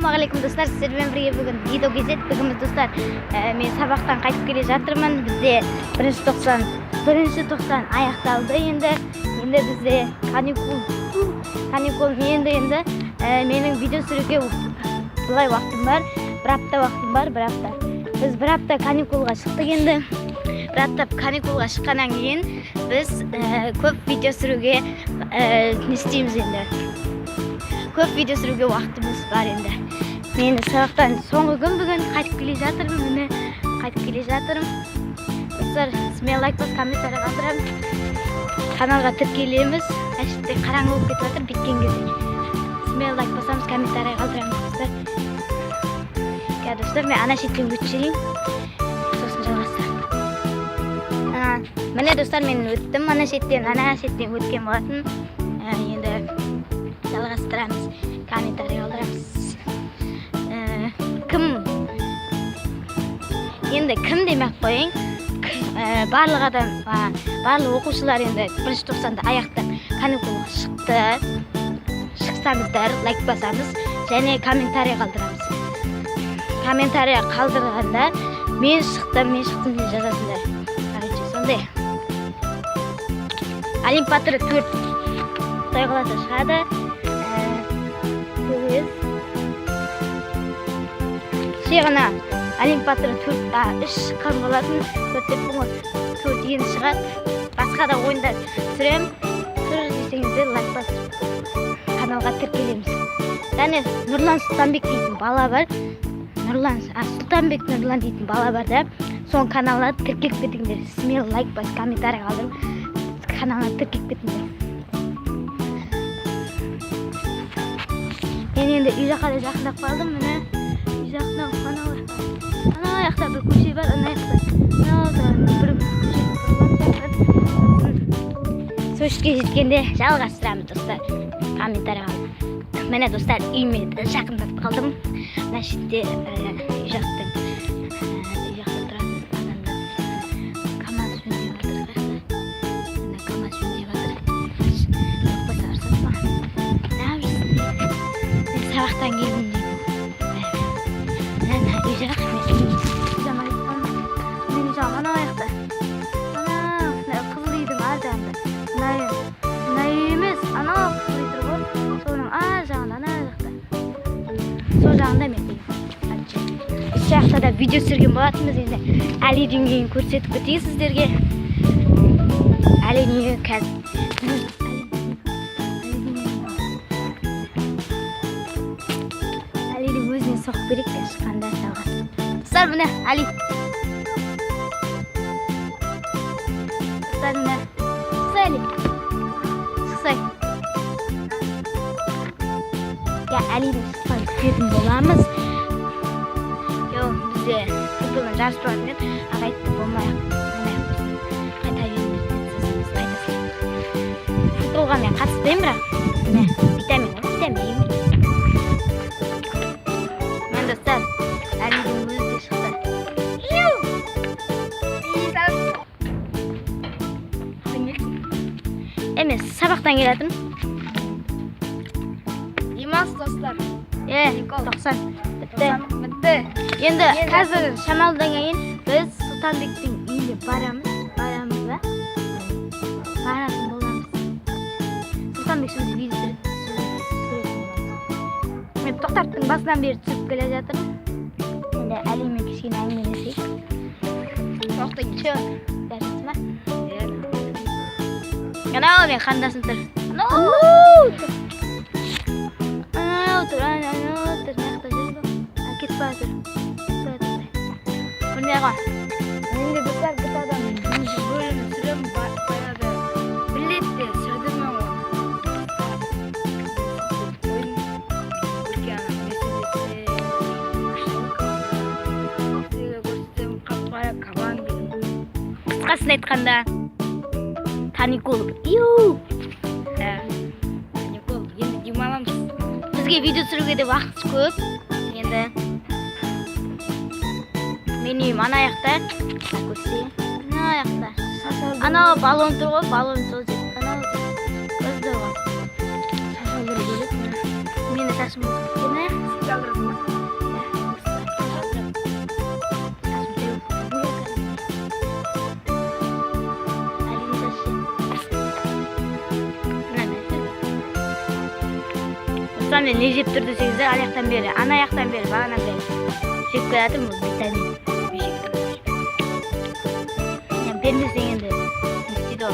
Ассалаумағалейкум, достар! Сіздермен бірге бүгін Видео Кезет. Бүгін біз, достар, мен сабақтан қайтып келе жатырмын. Бізде бірінші тоқсан, бірінші тоқсан аяқталды енді. Енді бізде каникул, каникул. Енді менің видео түсіруге былай уақытым бар, бір апта уақытым бар, бір апта. Біз бір апта каникулға шықтық енді. Бір апта каникулға шыққаннан кейін біз көп видео түсіруге не істейміз енді? Көп видео түсіруге уақытымыз бар енді. Мен сабақтан соңғы күн бүгін қайтып келе жатырмын, міне, қайтып келе жатырмын. Достар, смело лайк басып, комментарий қалдырамыз, каналға тіркелеміз. Әшітте қараңғы болып кетіп жатыр бүйткен кезде. Смело лайк басамыз, комментарий қалдырамыз, достар. Иә, достар, мен ана шеттен өтіп жіберейін, сосын жалғастырамын. Міне, достар, мен өттім ана шеттен, ана шеттен өткен болатын. Енді жалғастырамыз, комментарий қалдырамыз. Кім енді, кім демей ақ қояйын, барлық адам, барлық оқушылар енді бірінші тоқсанды аяқтап, каникулға шықты. Шықсаңыздар, лайк басамыз және комментарий қалдырамыз. Комментарий қалдырғанда «мен шықтым, мен шықтым» деп жазасыңдар. Короче, сондай. Олимп батыры 4 құдай қаласа шығады. Көз кеше ғана Олимп батыры 4, 3 шыққан болатын, 4 деппін ғой, 4 енді шығады. Басқа да ойындар түсіремін, түсір десеңіздер, лайк басып, каналға тіркелеміз. Және Нұрлан Сұлтанбек дейтін бала бар, Нұрлан, Сұлтанбек Нұрлан дейтін бала бар да, соның каналына тіркеліп кетіңдер. Смело лайк басып, комментарий қалдырып, каналына тіркеліп кетіңдер. Мен енді үй жаққа да жақындап қалдым, міне, үй жақында. Анау жақта, ана жақта бір көше бар, ана жақта, анау бір көше бар. Сол жерге жеткенде жалғастырамыз, достар, комментарий қалдыр. Міне, достар, үйіме жақындап қалдым. Мына жерде үй жақтың, үй жақта тұратын адамдар КамАЗ жөндеп жатыр. Қаяқта? Мына КамАЗ жөндеп жатыр. Қойса, ұрсады маған. Мен сабақтан келдім деймін. Мына үй жақ, мен үй жағыма кетіп қалдым. Менің үй жағым анау жақта, ана мына қызыл үйдің ар жағында. Мына үй, мына үй емес, анау қызыл үй тұр ғой, соның ар жағында, ана жақта, сол жағында мен үйім. Короче, осы жақта да видео түсірген болатынбыз. Енді Әлидің үйін көрсетіп кетейін сіздерге. Әлидің үйі қазір, Әлидің өзіне соғып берейік қазір шыққанда жалғастырып. Достар, міне, Әли. Достар, міне. Шықсай, Әли, шықсай. Иә, Әлидің шыққанын күтетін боламыз. Йо, бізде футболдан жарыс болатын еді, аға айтты, болмай ақ, болмай ақ қойсын, қайта беріңдер деді. Сосын біз қайта салдық. Футболға мен қатыспаймын, бірақ міне, витамин ғой, витамин. Міне, достар, Әлидің өзі де шықты. Иу! Қайдан келдің? Е, мен сабақтан келе жатырмын. Демалыс, достар. Е, 90 бітті. Бітті. Енді қазір шамалыдан кейін біз Сұлтанбектің үйіне барамыз. Барамыз ба? Баратын боламыз. Сұлтанбек сол жерде видео түсіреді, түсіретін боламыз. Мен Тоқтарттың басынан бері түсіріп келе жатырмын. Енді Әлимен кішкене әңгімелесейік. Тоқтай. Че, бәрі жақсы ма? Анау менің қарындасым тұр. Анау тұр. Анау тұр, анау тұр. Мына жақта жүр ғой. Кетіп бара жатыр. Кетіп бара жатыр. Міне ғой. Мен де, достар, GTA-дан бірінші бөлімін түсіремін. Баяғыда бір ретте түсірдім мен оны. Ойын өткен ана Мерседесте күшті команда. Сіздерге көрсетемін, қап-қара кабан деген. Қысқасын айтқанда, каникул. Ю! Ә, каникул, енді демаламыз. Бізге видео түсіруге де уақыт көп. Енді менің үйім ана жақта. Так, көрсетейін. Ана жақта. Анау баллон тұр ғой, баллон сол жерде. Анау көзді ғой. Мені шашым ұзын кеткен, ә? Сен алдырасың ба? Руслан мен не жеп тұр десеңіздер, ана жақтан бері, ана жақтан бері, бағанадан бері жеп келе жатырмын, ол витамин. Енді бермесең, енді не істейді ол?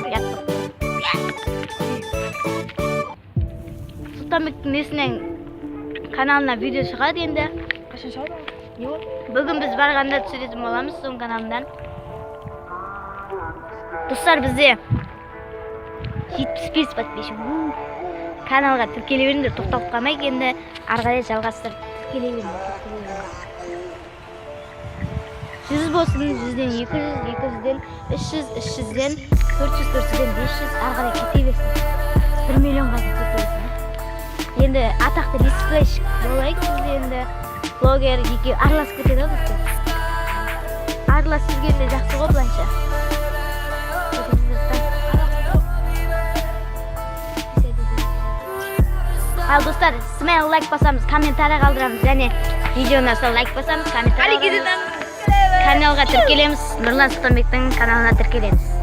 Ұят болып. Сұлтанбектің несінен, каналына видео шығады енді. Қашан шығады ол? Не ол? Бүгін біз барғанда түсіретін боламыз соның каналынан. Достар, бізде 75 подписчик. У. Каналға тіркеле беріңдер, тоқталып қалмайық енді, ары қарай жалғастырып тіркеле беріңдер, тіркеле беріңдер. 100 болсын, 100-ден 200, 200-ден 300, 300-ден 400, 400-ден 500, ары қарай кете берсін. 1 миллионға дейін кете берсін. Енді атақты летсплейщик болайық біз енді, блогер екеуі араласып кетеді ғой бізде. Араласып жүрген де жақсы ғой былайынша. Кетіңіздер. Ал, достар, смело лайк басамыз, комментарий қалдырамыз және видео ұнаса, лайк басамыз, комментарий қалдырамыз. Каналға тіркелеміз, Нұрлан Сұлтанбектің каналына тіркелеміз.